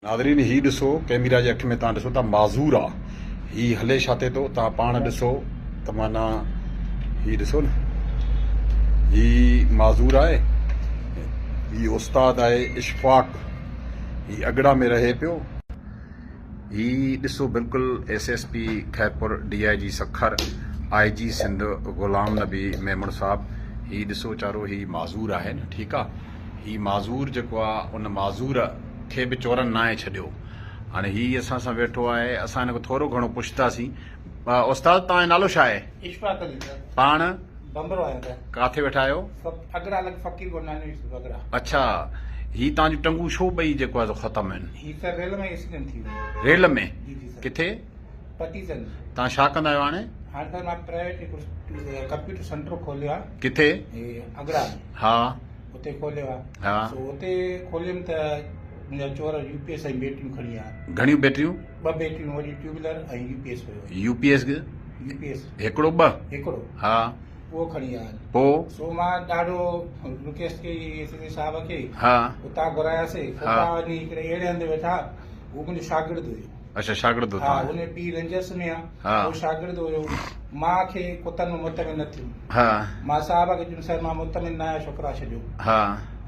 ناظرين هي ڏسو ڪئميرا جي اک ۾ توهان ڏسو ٿا معذور آ هي هلي ڇا تي ٿو توهان پاڻ ڏسو ته معنيٰ هي ڏسو نه هي معذور آهي هي استاد آهي اشفاق هي اڳڙا ۾ رهي پيو هي ڏسو بلڪل S S P Khairpur D I G Sukkur I G Sindh Ghulam Nabi Memon صاحب هي ڏسو چارو هي معذور آهي نه ٺيڪ آ هي معذور جيڪو آ ان معذور کي به چورن ناهي ڇڏيو. هاڻي هي اسان سان ويٺو آهي اسان هن کان ٿورو گهڻو پڇنداسين. استاد توهان جو نالو ڇا آهي؟ اشفاق علي سر. پاڻ؟ ڀنڀرو آهيان سر. ڪاٿي ويٺا آهيو؟ اڳڙا لڳ فقير ڳوٺ نانيو يوسف اڳڙا. اڇا هي توهان جون ٽنگون ڇو ٻئي جيڪو آهي سو ختم آهن؟ هي سر ريل ۾ ايڪسيڊنٽ ٿي ويو. ريل ۾؟ جي جي سر. ڪٿي؟ پٽيجن. توهان ڇا ڪندا آهيو هاڻي؟ هاڻي سر مان پرائيويٽ هڪڙو ڪمپيوٽر سينٽر کوليو آهي. ڪٿي؟ هي اڳڙا ۾. ها. اتي کوليو آ. ها. سو اتي کوليم ته منهنجا چور يو پي ايس ۽ بيٽريون کڻي آيا. گهڻيون بيٽريون؟ ٻه بيٽريون وڏي ٽيوبلر ۽ يو پي ايس هيو. U P S? U P S. هڪڙو ٻه؟ هڪڙو. ها. اهو کڻي آيا. پو؟ سو مان ڏاڍو رڪويسٽ ڪئي ايس ايس اي صاحب کي. ها. اتان گهراياسي. ها. اتان وڃي هڪڙي اهڙي هنڌ ويٺا هو منهنجو شاگرد هيو. اڇا شاگرد هو ها توهان ان جو پيء رينجرس ۾ آ ها اهو شاگرد هيو مان کي ڪتن مان مطمئن نه ٿيم ها مان صاحب کي چيم سر مان مطمئن نه آهيان ڇوڪرا ڇڏيو ها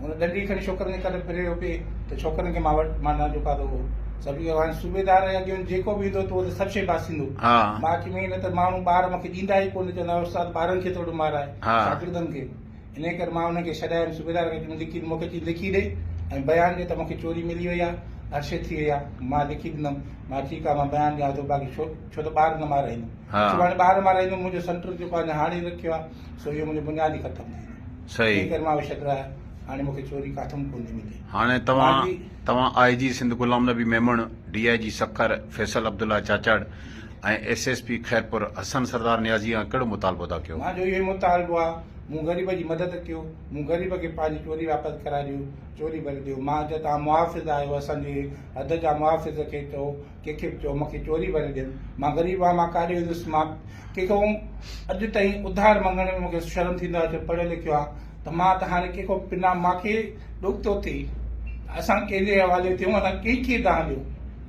هن ڏنڊي کڻي ڇوڪرن جي ڪن ڦريو پئي ته ڇوڪرن کي مان وٽ معنيٰ جو کاڌو هو سڀ اهو هاڻي صوبيدار جي اڳيون جيڪو به ايندو ته اهو ته سڀ شيء باسيندو ها مان چيم ائين نه ته ماڻهو ٻار مونکي ڏيندا ئي ڪونه چوندا استاد ٻارن کي ٿو مارائي ها شاگردن کي انهيء ڪري مان انهن کي ڇڏايم. صوبيدار کي چيم، لکي مون کي چي لکي ڏي ۽ بيان ڏي ته مون کي چوري ملي وئي آهي، هر شيء ٿي وئي آهي. مان لکي ڏنم. مان ٺيڪ آهي، مان بيان ڏيان ٿو، باقي ڇو ڇو ته ٻار نه مارائيندم. سڀاڻي ٻار مارائيندم، منهنجو سنٽر جيڪو اڃا هاڻي رکيو آهي، سو اهو منهنجو بنياد ئي ختم ٿي ويندو. انهيء ڪري مان اهو ڇڏرايا. هاڻي مون کي چوري ڪاٿئون ڪونه ٿي ملي. هاڻي توهان توهان I G Sindh Ghulam Nabi Memon, D I G Sukkur Faisal Abdullah Chachar ۽ S S P Khairpur Hassan Sardar Niazi کان ڪهڙو مطالبو ٿا ڪيو؟ منهنجو اهو ئي مطالبو آهي، مون غريب جي مدد ڪيو، مون غريب کي پنهنجي چوري واپس ڪرائي ڏيو، چوري ڀري ڏيو، مان چيو توهان محافظ آهيو، اسان جي حد جا محافظ کي چئو، ڪنهن کي به چئو مون کي چوري ڀري ڏين، مان غريب آهيان، مان ڪاڏي ويندس، مان ڪنهن کان اڄ تائين اڌار مڱڻ ۾ مون کي شرم ٿيندو آهي، ڇو پڙهيو لکيو آهيان ته مان ته هاڻي ڪنهن کان پنا مان کي ڏک ٿو ٿئي ته اسان ڪنهن جي حوالي ٿيون، اسان ڪنهن کي دانهن ڏيون.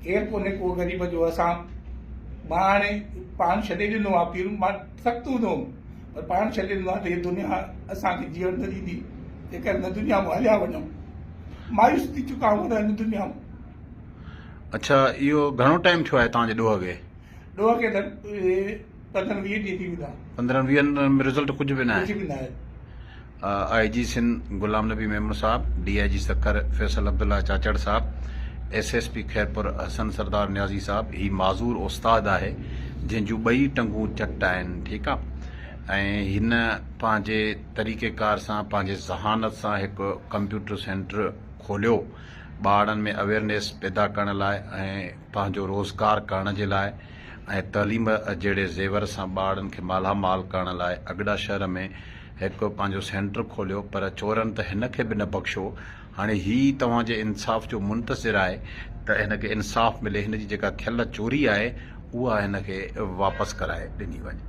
ڪير ڪونهي ڪو غريب جو اسان مان هاڻي پاڻ ڇڏي ڏنو آ پير مان سخت هوندو هوم پر پاڻ ڇڏي ڏنو آ ته هي دنيا اسان کي جيئڻ نه ڏيندي جيڪر هن دنيا مان هليا وڃون مايوس ٿي چڪا آهيون هن دنيا مان. اڇا اهو گهڻو ٽائيم ٿيو آهي توهان جي ڏوهه کي؟ ڏوهه کي ته 15 20 ڏينهن ٿي ويندا. 15 20 ڏينهن ۾ رزلٽ ڪجهه به ناهي؟ ڪجهه به ناهي. آء جي سنڌ غلام نبي ميمڻ صاحب، ڊي I جي سکر فيصل عبدالله چاچڙ صاحب، S S P Khairpur Hassan Sardar Niazi صاحب، هي معذور استاد آهي جنهن جون ٻئي ٽنگون چٽ آهن ٺيڪ آ ۽ هن پنهنجي طريقي ڪار سان پنهنجي ذهانت سان هڪ ڪمپيوٽر سينٽر کوليو ٻارڙن ۾ اويئرنيس پيدا ڪرڻ لاء ۽ پنهنجو روزگار ڪرڻ جي لاء ۽ تعليم جهڙي زيور سان ٻارڙن کي مالا مال ڪرڻ لاء اڳڙا شهر ۾ هڪ پنهنجو سينٽر کوليو پر چورن ته هن کي به نه بخشيو هاڻي هي توهان جي انصاف جو منتظر آهي ته هن کي انصاف ملي هن جي جيڪا ٿيل چوري آهي اها هن کي واپس ڪرائي ڏني وڃي.